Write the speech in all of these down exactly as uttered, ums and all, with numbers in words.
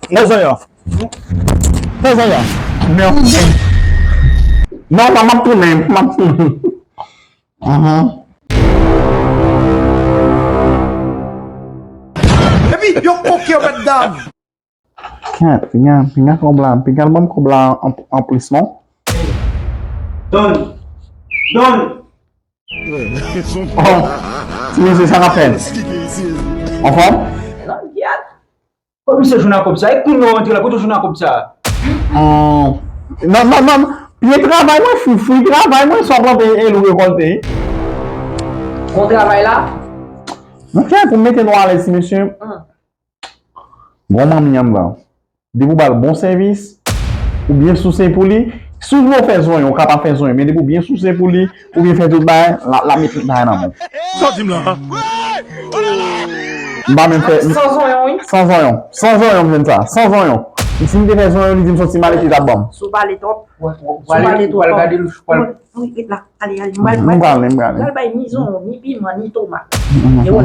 Fè zonyon. Fè zonyon. Non. Non, non, m ap tounen, m ap tounen. Mhm. Epi, yo koke yo mèt dam. Kèt, piga, piga kòb la, piga l ban m kòb la an, an plis non. Don. Don. Oh, ti mesye, sa k ap fèt? Anfòm? Komisè Jounakob sa, e kounye w antre la, kote Jounakob sa? Hmm. Non, non, non, pye travay mwen, fwi, fwi travay mwen, sa w plante e l ou rekòlte. Bon travay la. Monchè, pou m mete nou alèz, ti mesye. Hmm. Bon manmi anndan. Depi w ba l bon sèvis, ou byen souse pou li. Si w vle w fè zonyon, ou kapab fè zonyon, men depi w byen souse pou li, ou byen fè tout bagay, l ap, l ap met tout bagay nan men w. Sa w di m la? M pa menm fè. San zonyon, wi. San zonyon. San zonyon, m jwenn sa. San zonyon. Si m te fè zonyon, li di m se yon ti malete l t ap ban m. Si w pale twòp. Si w pale twòp. Wi, ret la. Ale, ale, m pral, m pral, m pral bay ni zonyon, ni piman, ni tomat. E wè.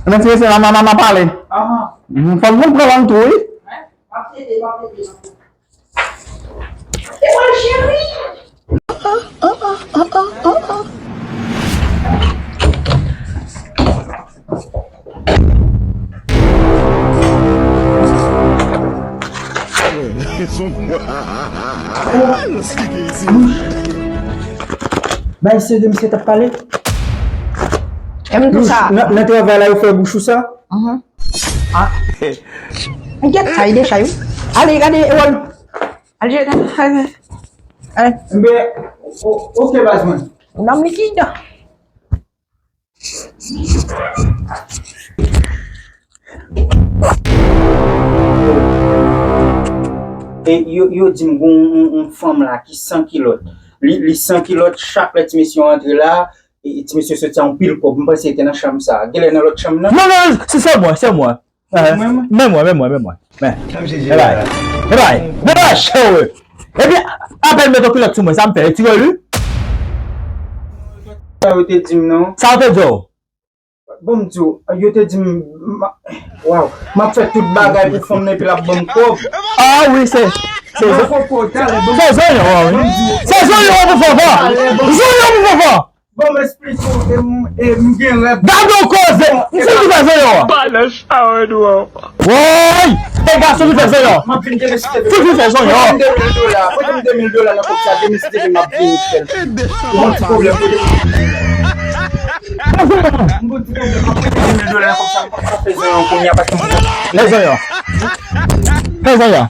Men ti mesye, m a, m a, m a pale. Fòk nou pran lang tou, wi. M ap tete, m ap tete, m ap tete. E mwen, cheri. Bay se de misye t ap pale. E m tou sa. Nan, nan travay la, yo fè bouch ou sa? Mhm. Ah. Gyèt sa, li deja, wi. Ale, gade, Ewòl. Ale, ale, ale. Ale. Mbe, o-, oke, baz mwen. Nòm likid. E yo, yo di m gon yon, yon, yon fanm la ki san kilòt. Li, li san kilòt, chak lè ti mesye yo antre la, e, e ti mesye soti a yon pil kòb. M panse li te nan chanm sa. Genlè nan lòt chanm nan? Non, non, se, se mwen, se mwen. Men mwen, men mwen, men mwen. Men. Men bay. Men bay. Men bay, chè wi. Epi, apèn met yon kilòt sou mwen, sa m fè? Retire li. Sa yo te di m non. Sa yo te di w? Bon, m di w, yo te di m, m a, waw, m ap fè tout bagay pou fanm nan epi l ap ban m kòb. Ah wi, se, se, se zonyon an, wi. Se zonyon an pou fanfan. Zonyon pou fanfan. Bon, m esplike w, e m, e m gen rèv. Gade yon koze! M fouti fè zonyon an. Pa nan chawèd ou an. Woy! E gason ki fè zonyon. M ap vin demeside. Fouti fè zonyon. Prete m de mil dola. Prete m de mil dola nan kòb sa, demeside m ap vin fè l. M gon ti pwoblèm, prete m. M gon ti pwoblèm, m ap prete de mil dola nan kòb sa, m p ap ka fè zonyon kounye a paske m. Fè zonyon. Fè zonyon.